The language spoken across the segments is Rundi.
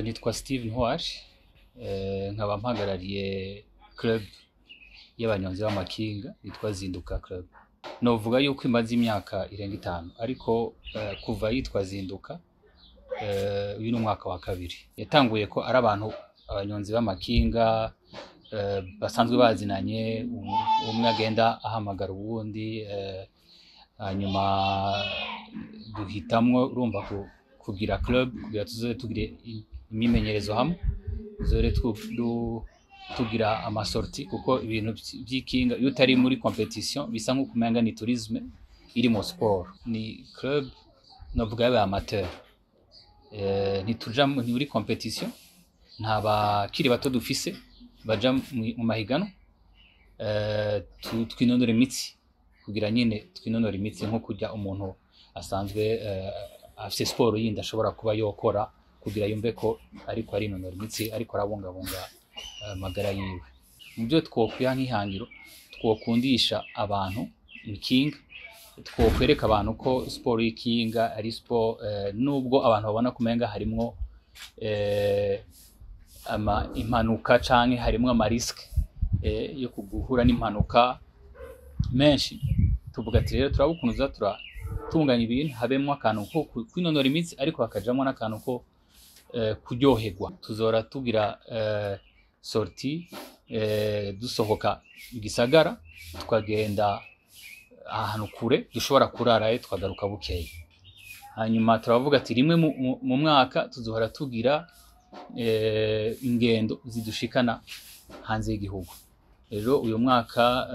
Nitwa Steve Ntwari, nkaba mpagarariye club y'abanyonzi b'amakinga yitwa Zinduka Club. Novuga yuko imaze imyaka irenga 5, ariko kuva yitwa Zinduka, uyu ni umwaka wa kabiri. Yatanguye ko ari abantu abanyonzi b'amakinga basanzwe bazinanye, umwe agenda ahamagara uwundi, hanyuma duhitamwo urumva kugira club kugira tuzoze tugire imyimenyerezo hamwe, tuzore tugira ama sorties, kuko ibintu vy'ikinga iyo utari muri compétition bisa nkuko umenga ni tourisme iri mu sport. Ni club novuga y'aba amateur, ntituja muri compétition, nta bakiri bato dufise baja mu mahiganwa, twinonora imitsi kugira nyene twinonora imitsi nko kurya umuntu asanzwe afise siporo yindi ashobora kuba yokora kugira yumve ko ariko arinonora imitsi, ariko arabungabunga amagara yiwe. Mu byo twokwiha nk'ihangiro, twokundisha abantu ikinga, twokwereka abantu ko siporo y'ikinga ari siporo, nubwo abantu babona kumenga harimwo ama impanuka canke harimwo ama risques yo guhura n'impanuka menshi. Tuvuga ati rero turaba ukuntu tuza turatunganya ibintu, habemwo akantu ko kwinonora imitsi, ariko hakajamwo n'akantu ko kuryoherwa. Tuzora tugira sortie, dusohoka igisagara tukagenda ahantu kure dushobora kurarayo, tukagaruka bukeye. Hanyuma turavuga ati rimwe mu mwaka tuzohora tugira ingendo zidushikana hanze y'igihugu. Rero uyu mwaka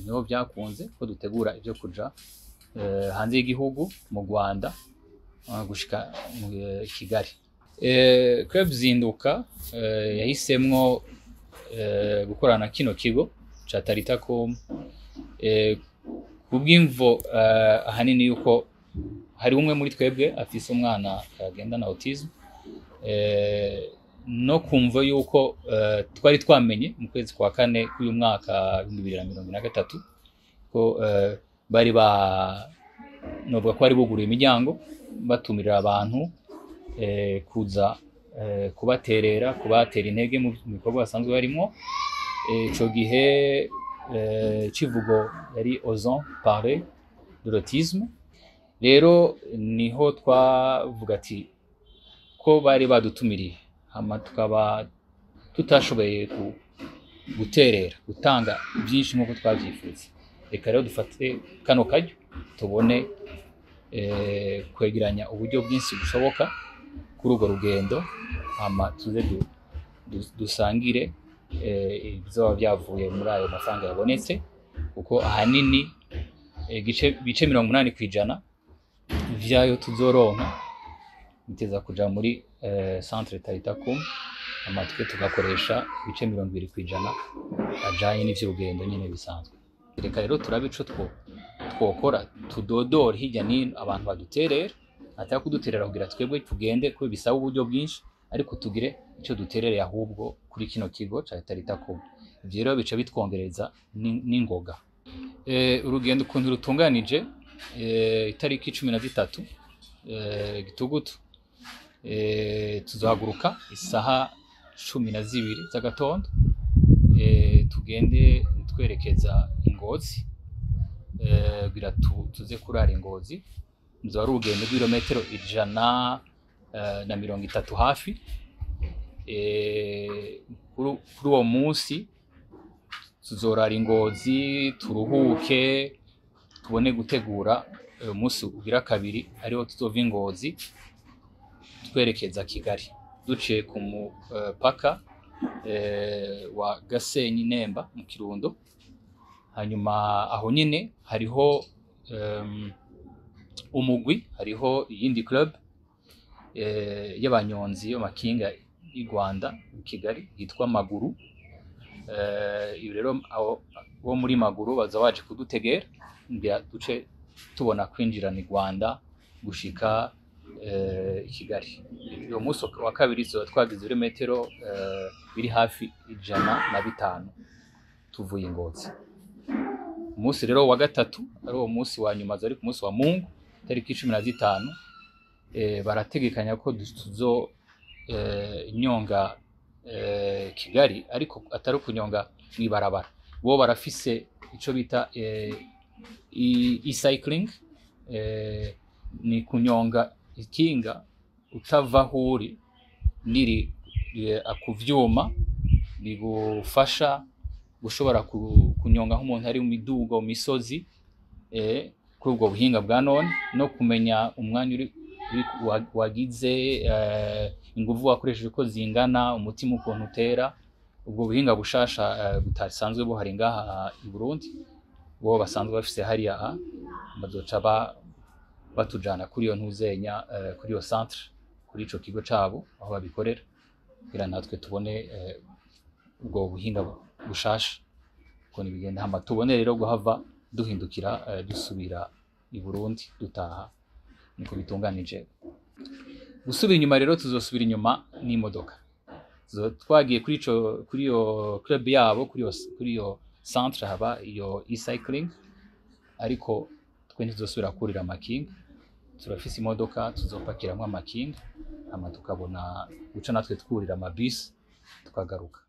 niho byakunze ko dutegura ibyo kuja hanze y'igihugu mu Rwanda, gushika mu Kigali. Club Zinduka yahisemwo gukorana kino kigo ca Taritacom kubw'imvo ahanini yuko hari umwe muri twebwe afise umwana agendana autisme, no kumva yuko twari twamenye mu kwezi kwa kane k'uyu mwaka 2023 ko bari ba novuga ko bari buguruye imiryango, batumirira abantu kuza kubaterera, kubatera intege mu bikorwa basanzwe barimwo. Ico gihe civugo yari "Osons parler de l'autisme". Rero niho twavuga ati ko bari badutumiriye, hama tukaba tutashoboye guterera, gutanga byinshi nk'uko twavyifuza, reka rero dufate kano karyo tubone kwegeranya uburyo bwinshi bushoboka kuri urwo rugendo, hama tuze dusangire ibizoba byavuye muri ayo mafaranga yabonetse, kuko ahanini bice 80% vyayo tuzoronka biteza kuja muri centre Taritacom, hama twe tugakoresha ibice 20% ajanye n'ivy'urugendo nyene bisanzwe. Reka rero turabe ico twokora, tudodore hirya n'ino abantu baduterera, atari kuduterera kugira twebwe tugende, ko bisaba uburyo bwinshi, ariko tugire ico duterereye ahubwo kuri kino kigo ca Taritacom. Ivyo rero bica bitwongereza n'ingoga. Urugendo ukuntu rutunganije, itariki 13 Gitugutu, tuzohaguruka isaha 12 z'agatondo, tugende twerekeza Ingozi, kugira tuze kurara Ingozi. Ruzoba ari urugendo rw'ibirometero 130 hafi. Kuri uwo munsi tuzorara Ingozi, turuhuke, tubone gutegura umunsi ugira kabiri, ariho tuzova Ingozi twerekeza Kigali, duciye ku mupaka wa Gasenyi Nemba mu Kirundo. Hanyuma aho nyene hariho umugwi, hariho iyindi club y'abanyonzi b'amakinga y'u Rwanda mu Kigali yitwa Maguru. Iyo rero abo bo muri Maguru baza baje kudutegera ngira duce tubona kwinjirana i Rwanda gushika i Kigali. Uyo munsi wa kabiri tuzoba twagize ibirometero biri hafi 105 tuvuye Ingozi. Umunsi rero wa gatatu, ari uwo munsi wa nyuma, ari ku munsi wa Mungu tariki 15, barategekanya ko tuzo nyonga Kigali, ariko atari ukunyonga mw'ibarabara. Bo barafise ico bita e-cycling, ni kunyonga ikinga utava aho uri, riri ku vyuma bigufasha gushobora kunyonga nk'umuntu ari mu midugo, mu misozi, kuri ubwo buhinga bwa none, no kumenya umwanya uri wagize, inguvu wakoresheje uko zingana, umutima ukuntu utera. Ubwo buhinga bushasha butasanzwe buhari ngaha i Burundi, bo basanzwe bafise hariya, bazoca batujana kuri iyo ntuzenya, kuri iyo centre, kuri ico kigo cabo aho babikorera, kugira natwe tubone ubwo buhinga bushasha ukuntu bigenda, hama tubone rero guhava duhindukira, dusubira i Burundi dutaha. Niko bitunganije. Gusubira inyuma rero, tuzosubira inyuma n'imodoka. Twagiye kuri iyo club yabo, kuri iyo centre haba iyo e-cycling, ariko twe ntituzosubira kurira amakinga. Turafise imodoka, tuzopakiramwo amakinga, hama tukabona guca natwe twurira amabisi tukagaruka.